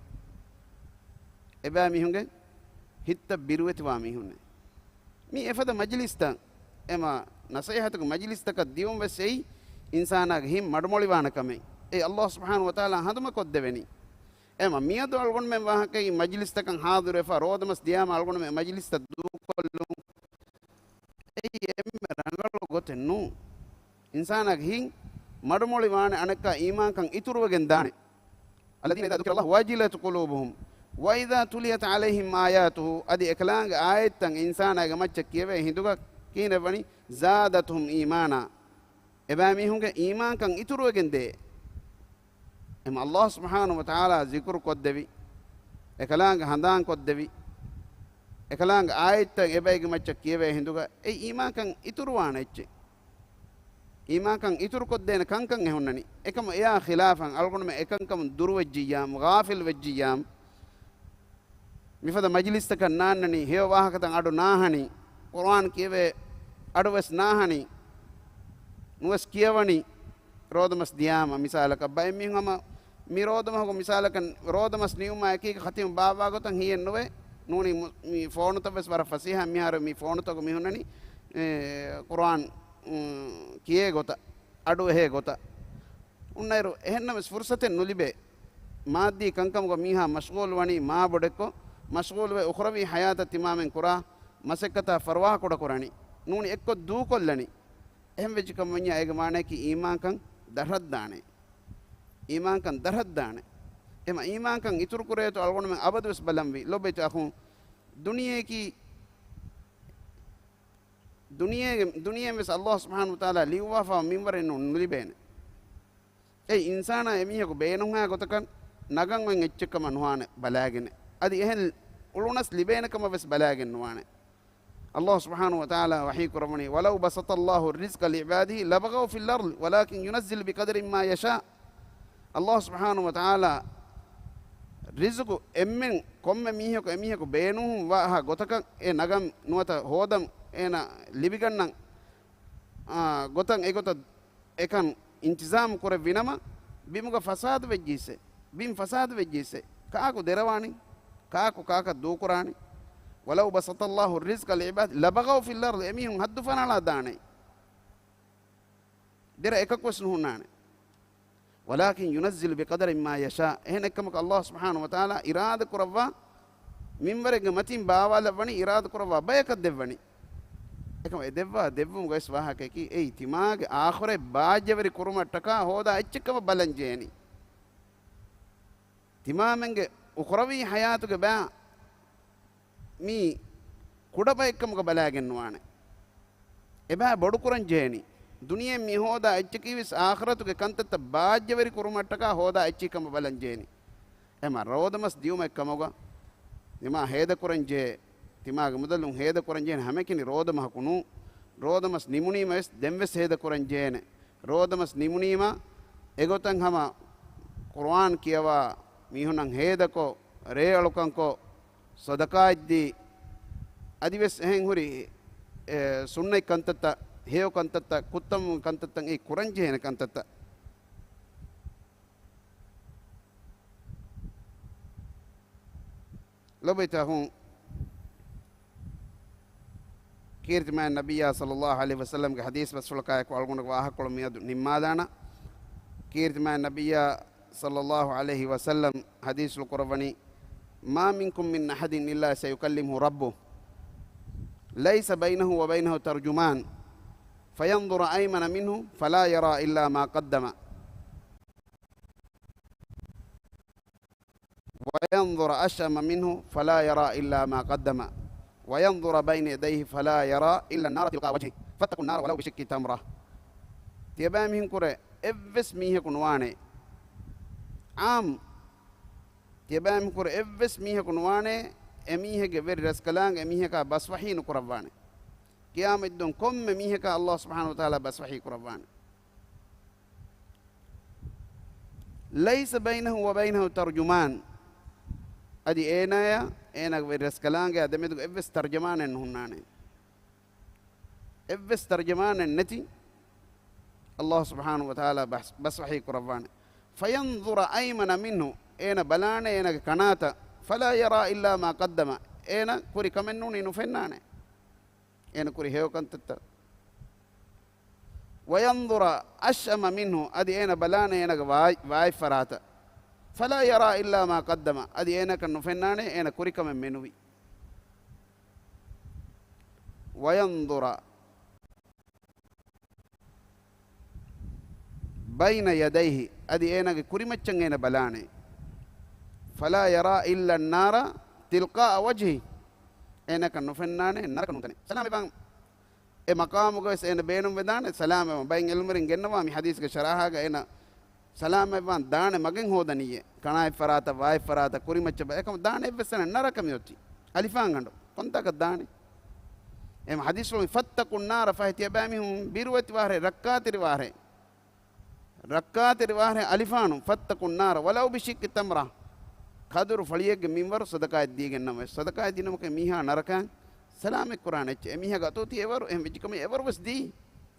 އެބައިމީހުންގެ ހިތްތައް ބިރުވެތިވާ މީހުންނޭ. މީ އެފަދަ މަޖިލިސްތައް، އެމަ ނަޞޭޙަތުގެ މަޖިލިސްތަކަށް ދިޔުން ވެސް އެއީ އިންސާނާގެ ހިތް މަޑުމޮޅިވާނެ ކަމެއް. އެ ﷲ ސުބްޙާނަހޫ ވަތަޢާލާ ހަނދުމަކޮށްދެވެނީ. އެމަ މިއަދު އަޅުގަނޑުމެން ވާހަކައި މަޖިލިސްތަކަށް ޙާޟިރުވެފަ، ރޯދަމަސް ދިޔާމަ އަޅުގަނޑުމެން މަޖިލިސްތައް ދޫކޮށްލުން. އެއީ އެންމެ ރަނގަޅު ގޮތެއް ނޫން. އިންސާނާގެ ހިތް މަޑުމޮޅިވާނެ އަނެއްކާ އީމާންކަން އިތުރުވެގެން ދާނެ. الذين إذا ذكر الله وجلت قلوبهم وإذا تليت عليهم آياته. އަދި އެކަލާނގެ އާޔަތްތައް އިންސާނާގެ މައްޗަށް ކިޔެވޭ ހިނދުގަ ކިހިނެއްވަނީ؟ زادتهم إيمانا. އެބައިމީހުންގެ އީމާންކަން އިތުރުވެގެން ދޭ. އެމަ ﷲ ސުބްޙާނަހޫ ވަތަޢާލާ ޒިކުރު ކޮށްދެވި، އެކަލާނގެ ހަނދާން ކޮށްދެވި، އެކަލާނގެ އާޔަތްތައް އެބައިގެ މައްޗަށް ކިޔެވޭ ހިނދުގަ އެ އީމާންކަން އިތުރުވާނެ އެއްޗެއް. އީމާންކަން އިތުރުކޮށްދޭނެ ކަންކަން އެ ހުންނަނީ. އެކަމަ އެއާ ޚިލާފަށް އަޅުގަނޑުމެން އެކަންކަމުން ދުރުވެއްޖިއްޔާމު، ޣާފިލް ވެއްޖިއްޔާމު، މިފަދަ މަޖިލިސްތަކަށް ނާންނަނީ، ހެޔޮ ވާހަކަތައް އަޑު ނާހަނީ، ޤުރުއާން ކިޔެވޭ އަޑު ވެސް ނާހަނީ، ނުވެސް ކިޔަވަނީ، ރޯދަމަސް ދިޔާމަ މިސާލަކަށް ބައެއް މީހުން ހަމަ މި ރޯދަމަހުގެ މިސާލަކަށް ރޯދަމަސް ނިމުމާ އެކީގަ ޚަތީމް ބާއްވާ ގޮތަށް ހިޔެއް ނުވޭ. ނޫނީ މު-، މި ފޯނުތައް ވެސް ވަރަށް ފަސޭހަ މިހާރު މި ފޯނުތަކު މި ހުންނަނީ، އެ، ޤުރުއާން، އު، ކިޔޭ ގޮތަށް، އަޑު އެހޭ ގޮތަށް. އުންނައިރު އެހެންނަމަވެސް ފުރުސަތެއް ނުލިބޭ. މާއްދީ ކަންކަމުގަ މީހާ މަޝްޣޫލު ވަނީ މާބޮޑެއްކޮށް، މަޝްޣޫލުވެ އުޚްރަވީ ޙަޔާތަށް ތިމާމެން ކުރާ މަސައްކަތާ ފަރުވާ ކުޑަކުރަނީ. ނޫނީ އެއްކޮށް ދޫކޮށްލަނީ. އެހެން ވެއްޖެ ކަމަށް ވަންޏާ އޭގެ މާނަޔަކީ އީމާންކަން ދަށަށްދާނެ. އީމާންކަން ދަށަށްދާނެ. އެމަ އީމާންކަން އިތުރުކުރޭތޯ އަޅުގަނޑުމެން އަބަދުވެސް ބަލަންވީ. ލޮބެތި އަޚުން، ދުނިޔެއަކީ، ދުނިޔޭގެ، ދުނިޔެއިން ވެސް ﷲ ސުބްޙާނަހޫ ވަތަޢާލާ ލިޔުއްވާފައިވާ މިންވަރެއް ނޫން ނުލިބޭނެ. އެ އިންސާނާ އެމީހަކު ބޭނުންހާ ގޮތަކަށް ނަގަން އޮތް އެއްޗެއް ކަމަށް ނުވާނެ ބަލާގެނެއް. އަދި އެހެން އުޅުނަސް ލިބޭނެ ކަމަށް ވެސް ބަލާގެން ނުވާނެ. ﷲ ސުބްޙާނަހޫ ވަތަޢާލާ ވަޙީ ކުރައްވަނީ، "ولو بسط الله الرزق لعباده لبغوا في الأرض ولكن ينزل بقدر ما يشاء." ﷲ ސުބްޙާނަހޫ ވަތަޢާލާ ރިޒުޤު އެންމެން ކޮންމެ މީހަކު އެމީހަކު ބޭނުން ވާހާ ގޮތަކަށް އެ ނަގަން ނުވަތަ ހޯދަން އޭނަ ލިބިގަންނަން، އާ، ގޮތަށް އެގޮތަށް އެކަން އިންތިޒާމު ކުރެއްވިނަމަ، ބިމުގަ ފަސާދަ ވެއްޖިއްސެ، ބިން ފަސާދަ ވެއްޖިއްސެ، ކާކު ދެރަވާނީ؟ ކާކު ކާކަށް ދޫކުރާނީ؟ "ولو بسط الله الرزق لعباده لبغوا في الأرض." އެމީހުން ހައްދު ފަނާޅާ ދާނެ. ދެރަ އެކަކުވެސް ނުހުންނާނެ. "ولكن ينزل بقدر ما يشاء." އެހެނެއްކަމަކު ﷲ ސުބްޙާނަހޫ ވަތަޢާލާ އިރާދަ ކުރައްވާ މިންވަރެއްގެ މަތިން ބާވާލައްވަނީ، އިރާދަ ކުރައްވާ ބަޔަކަށް ދެއްވަނީ. އެކަމަ އެ ދެއްވާ ދެއްވުމުގަ ވެސް ވާހަކައަކީ އެއީ ތިމާގެ އާޚިރަތް ބާއްޖަވެރި ކުރުމަށްޓަކާ ހޯދާ އެއްޗެއް ކަމަށް ބަލަން ޖެހެނީ. ތިމާމެންގެ އުޚްރަވީ ޙަޔާތުގެ ބައި މީ ކުޑަ ބައެއްކަމުގަ ބަލާގެން ނުވާނެ. އެބައި ބޮޑުކުރަން ޖެހެނީ. ދުނިޔެ މި ހޯދާ އެއްޗަކީ ވެސް އާޚިރަތުގެ ކަންތައްތައް ބާއްޖަވެރި ކުރުމަށްޓަކާ ހޯދާ އެއްޗެއް ކަމަށް ބަލަން ޖެހެނީ. އެމަ ރޯދަމަސް ދިޔުމެއް ކަމުގަ ތިމާ ހޭދަކުރަން ޖެހޭ، ތިމާގެ މުދަލުން ހޭދަކުރަން ޖެހޭނެ ހަމައެކަނި ރޯދަމަހަކު ނޫ. ރޯދަމަސް ނިމުނީމަ ވެސް ދެން ވެސް ހޭދަކުރަން ޖެހޭނެ. ރޯދަމަސް ނިމުނީމަ އެގޮތަށް ހަމަ ޤުރުއާން ކިޔަވާ، މީހުންނަށް ހޭދަކޮށް، ރޭއަޅުކަންކޮށް، ޞަދަޤާތްދީ، އަދިވެސް އެހެން ހުރި، އެ، ސުންނަތް ކަންތައްތައް، ހެޔޮ ކަންތައްތައް، ކުއްތަމު ކަންތައްތައް އެއީ ކުރަން ޖެހޭނެ ކަންތައްތައް. ލޮބުވެތި އަޚުން، ކީރިތި މާތް ނަބިއްޔާ ޞައްލައްލާހު ޢަލައިހި ވަސައްލަމްގެ ޙަދީޘް ބަސްފުޅަކާއެކު އަޅުގަނޑުގެ ވާހަކަކޮޅު މިއަދު ނިންމާލާނަން. ކީރިތި މާތް ނަބިއްޔާ ޞައްލައްލާހު ޢަލައިހި ވަސައްލަމް ޙަދީޘްފުޅު ކުރައްވަނީ، "ما منكم من أحد إلا سيكلمه ربه، ليس بينه وبينه ترجمان، فينظر أيمن منه فلا يرى إلا ما قدم." وينظر أشأم منه فلا يرى إلا ما قدم، وينظر بين يديه فلا يرى إلا النار تلقاء وجهه، فاتقوا النار ولو بشق تمرة. ތިޔަބައިމީހުންކުރެ އެއްވެސް މީހަކު ނުވާނެ. ޢާއްމު، ތިޔަބައިމީހުންކުރެ އެއްވެސް މީހަކު ނުވާނެ، އެމީހެއްގެ ވެރި ރަސްކަލާނގެ އެމީހަކާ ބަސްވަޙީ ނުކުރައްވާނެ. ޤިޔާމަތްދުވަހު ކޮންމެ މީހަކާ ﷲ ސުބްޙާނަހޫ ވަތަޢާލާ ބަސްވަޙީ ކުރައްވާނެ. ليس بينه وبينه ترجمان. އަދި އޭނާޔާ އޭނާގެ ވެރި ރަސްކަލާނގެޔާ ދެމެދުގަ އެއްވެސް ތަރްޖަމާނެއް ނުހުންނާނެ. އެއްވެސް ތަރްޖަމާނެއް ނެތި، ﷲ ސުބްޙާނަހޫ ވަތަޢާލާ ބަސް، ބަސްވަޙީ ކުރައްވާނެ. فينظر أيمن منه، އޭނަ ބަލާނެ އޭނާގެ ކަނާތަށް، فلا يرى إلا ما قدم، އޭނަ ކުރި ކަމެއް ނޫނީ ނުފެންނާނެ. އޭނަ ކުރި ހެޔޮ ކަންތައްތައް. وينظر أشأم منه، އަދި އޭނަ ބަލާނެ އޭނާގެ ވާތް، ވާތް ފަރާތަށް. فلا يرى إلا ما قدم، އަދި އޭނަކަށް ނުފެންނާނެ އޭނަ ކުރި ކަމެއް މެނުވީ. وينظر بين يديه، އަދި އޭނާގެ ކުރިމައްޗަށް އޭނަ ބަލާނެ. فلا يرى إلا النار تلقاء وجهه، އޭނަކަށް ނުފެންނާނެ ނަރަކަ ނޫންތަނެއް. ސަލާމް އެބަ އެ މަޤާމުގަވެސް އޭނަ ބޭނުންވެދާނެ ސަލާމް އެބަ. ބައެއް ޢިލްމުވެރިން ގެންނަވާ މި ޙަދީޘްގެ ޝަރަޙާގަ އޭނަ ސަލާމަތްވާން ދާނެ މަގެއް ހޯދަނީއޭ. ކަނާތް ފަރާތަށް، ވާތް ފަރާތަށް، ކުރިމައްޗަށް ބަ-، އެކަމަށް ދާނެ އެއްވެސް ތަނެއް ނަރަކަ މިއޮތީ. އަލިފާން ގަނޑު. ކޮންތާކަށް ދާނެ؟ އެހެން ޙަދީޘްފުޅުން، "فاتقوا النار" ފަހެ ތިޔަބައިމީހުން ބިރުވެތި ވާހަރެ، ރައްކާތެރި ވާހަރެ. ރައްކާތެރި ވާހަރެ އަލިފާނު، "فاتقوا النار ولو بشق تمرة" ކަދުރު ފަޅިއެއްގެ މިންވަރު ޞަދަޤާތް ދީގެން ނަމަވެސް، ޞަދަޤާތް ދިނުމަކަށް މީހާ ނަރަކައިން ސަލާމަތް ކުރާނެ އެއްޗެއް. އެމީހާގެ އަތު ތި އެވަރު، އެހެން ވެއްޖެ ކަމެއް އެވަރު ވެސް ދީ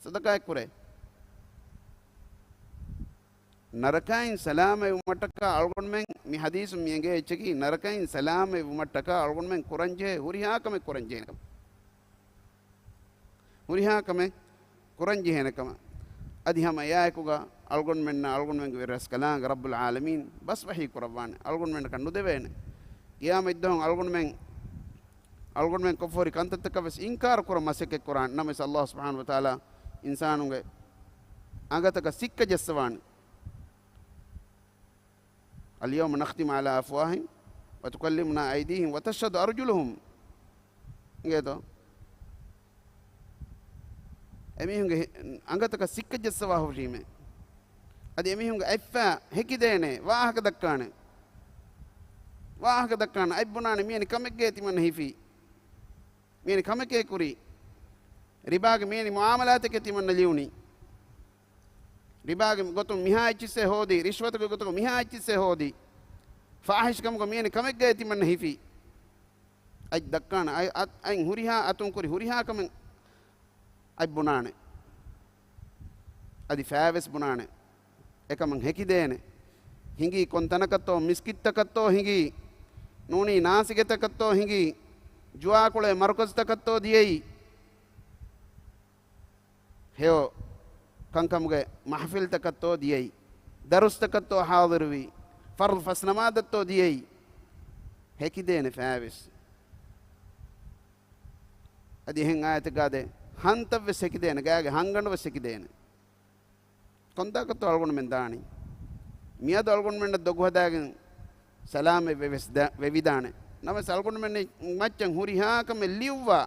ޞަދަޤާތް ކުރޭ. ނަރަކައިން ސަލާމަތް ވުމަށްޓަކާ އަޅުގަނޑުމެން މި ޙަދީޘުން މި އެނގޭ އެއްޗަކީ، ނަރަކައިން ސަލާމަތް ވުމަށްޓަކާ އަޅުގަނޑުމެން ކުރަންޖެހޭ ހުރިހާ ކަމެއް ކުރަންޖެހޭނެ ކަމަށް. ހުރިހާ ކަމެއް ކުރަންޖެހޭނެ ކަމަށް. އަދި ހަމަ އެއާއެކުގަ އަޅުގަނޑުމެންނަށް އަޅުގަނޑުމެންގެ ރަސްކަލާނގެ ރައްބުލް ޢާލަމީން ބަސް ވަޙީ ކުރައްވާނެ. އަޅުގަނޑުމެންނަކަށް ނުދެވޭނެ. ޤިޔާމަތްދުވަހު އަޅުގަނޑުމެން، އަޅުގަނޑުމެން ކޮށްފަހުރި ކަންތައްތަކަށް ވެސް އިންކާރު ކުރަން މަސައްކަތް ކުރާނެ. ނަމަވެސް ﷲ ސުބްޙާނަހޫ ވަތަޢާލާ އިންސާނުންގެ އަނގަތަކަށް ސިއްކަ ޖައްސަވާނެ. "اليوم نختم على أفواههم وتكلمنا أيديهم وتشهد أرجلهم" އިނގޭތޯ؟ އެމީހުންގެ ހި-، އަނގަތަކަށް ސިއްކަ ޖައްސަވާ ހުށީމޭ. އަދި އެމީހުންގެ އަތްފައި ހެކިދޭނެ، ވާހަކަ ދައްކާނެ. ވާހަކަ ދައްކާނެ، އަތްބުނާނެ މިޔަނި ކަމެއްގައޭ ތިމަންނަ ހިފީ. މިޔަނި ކަމެކޭ ކުރީ. ރިބާގެ މިޔަނި މުޢާމަލާތެކޭ ތިމަންނަ ލިޔުނީ. ރިބާގެ ގޮތުން މިހާ އެއްޗިއްސޭ ހޯދީ، ރިޝްވަތުގެ ގޮތުގަ މިހާ އެއްޗިއްސޭ ހޯދީ، ފާޙިޝް ކަމުގަ މިޔަނި ކަމެއްގައޭ ތިމަންނަ ހިފީ. އަތް ދައްކާނެ، އަތް، އަތް، އަތް ހުރިހާ އަތުން ކުރި ހުރިހާ ކަމެއް އަތް ބުނާނެ. އަދި ފައިވެސް ބުނާނެ. އެކަމަށް ހެކިދޭނެ. ހިނގީ ކޮން ތަނަކަށްތޯ، މިސްކިތްތަކަށްތޯ ހިނގީ، ނޫނީ ނާސިގެތަކަށްތޯ ހިނގީ، ޖުވާކުޅޭ މަރުކަޒުތަކަށްތޯ ދިޔައީ. ހެޔޮ ކަންކަމުގެ މަޙްފިލްތަކަށްތޯ ދިޔައީ، ދަރުސްތަކަށްތޯ ޙާޟިރުވީ، ފަރްޟު ފަސް ނަމާދަށްތޯ ދިޔައީ، ހެކިދޭނެ ފައިވެސް. އަދި އެހެން އާޔަތެއްގަ ދޭ، ހަންތައްވެސް ހެކިދޭނެ، ގާގެ ހަންގަނޑުވެސް ހެކިދޭނެ. ކޮންތާކަށްތޯ އަޅުގަނޑުމެން ދާނީ؟ މިއަދު އަޅުގަނޑުމެންނަށް ދޮގު ހަދާގެން ސަލާމަތް ވެވެސް ދާ-، ވެވިދާނެ. ނަމަވެސް އަޅުގަނޑުމެން މައްޗަށް ހުރިހާ ކަމެއް ލިޔުއްވާ،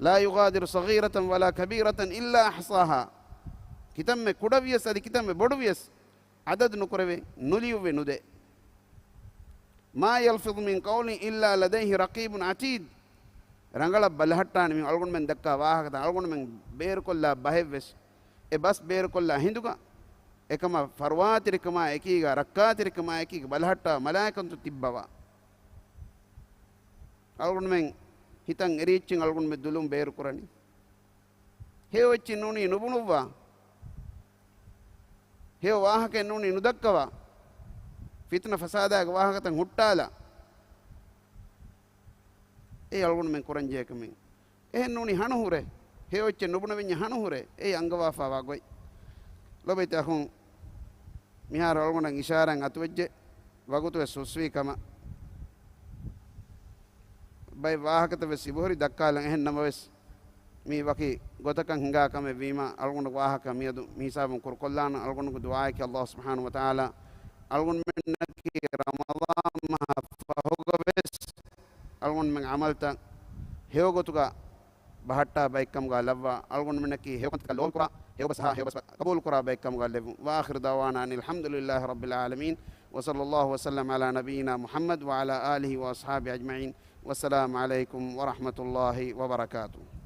"لا يغادر صغيرة ولا كبيرة إلا أحصاها" ކިތަންމެ ކުޑަވިޔަސް އަދި ކިތަންމެ ބޮޑުވިޔަސް އަދަދު ނުކުރެވޭ، ނުލިޔުއްވެ ނުދޭ. "ما يلفظ من قول إلا لديه رقيب عتيد" ރަނގަޅަށް ބަލަހައްޓާނެ މި އަޅުގަނޑުމެން ދައްކާ ވާހަކަތައް އަޅުގަނޑުމެން ބޭރުކޮށްލާ ބަހެއްވެސް އެ ބަސް ބޭރުކޮށްލާ ހިނދުގަ އެކަމަށް ފަރުވާތެރިކަމާ އެކީގަ ރައްކާތެރިކަމާ އެކީގަ ބަލަހައްޓާ މަލާއިކަތު ތިއްބަވާ. އަޅުގަނޑުމެން ހިތަށް އެރި އެއްޗިން އަޅުގަނޑުމެން ދުލުން ބޭރުކުރަނީ. ހެޔޮ އެއްޗެއް ނޫނީ ނުބުނުއްވާ. ހެޔޮ ވާހަކައެއް ނޫނީ ނުދައްކަވާ. ފިތުނަ ފަސާދާގެ ވާހަކަތައް ހުއްޓާލާ. އެއީ އަޅުގަނޑުމެން ކުރަންޖެހޭ ކަމެއް. އެހެން ނޫނީ ހަނުހުރޭ. ހެޔޮ އެއްޗެއް ނުބުނެވިންޏާ ހަނުހުރޭ. އެއީ އަންގަވާފާވާ ގޮތް. ލޮބުވެތި އަޚުން، މިހާރު އަޅުގަނޑަށް އިޝާރާތް އަތުވެއްޖެ، ވަގުތުވެސް ހުސްވީ ކަމަށް. ބައެއް ވާހަކަތައް ވެސް އިބުހުރި ދައްކާލަން. އެހެން ނަމަވެސް، މީ ވަކި ގޮތަކަށް ހިނގާ ކަމެއް ވީމަ، އަޅުގަނޑު ވާހަކަ މިއަދު މި ހިސާބުން ކުރުކޮށްލާނަން. އަޅުގަނޑުގެ ދުޢާއަކީ ﷲ ސުބްޙާނަހޫ ވަތަޢާލާ އަޅުގަނޑުމެންނަކީ ރަމަޟާން މަހަށް ފަހުގަވެސް އަޅުގަނޑުމެން ޢަމަލުތައް ހެޔޮގޮތުގަ ބަހައްޓާ ބައެއްކަމުގަ ލައްވާ، އަޅުގަނޑުމެންނަކީ ހެޔޮކަންތަކަށް ލޯބިކުރާ، ހެޔޮބަސް ހާ ހެޔޮބަސް ޤަބޫލުކުރާ ބައެއްކަމުގަ ލެއްވުން. وآخر دعوانا أن الحمد لله رب العالمين، وصلى الله وسلم على نبينا محمد وعلى آله وأصحابه أجمعين. والسلام عليكم ورحمة الله وبركاته.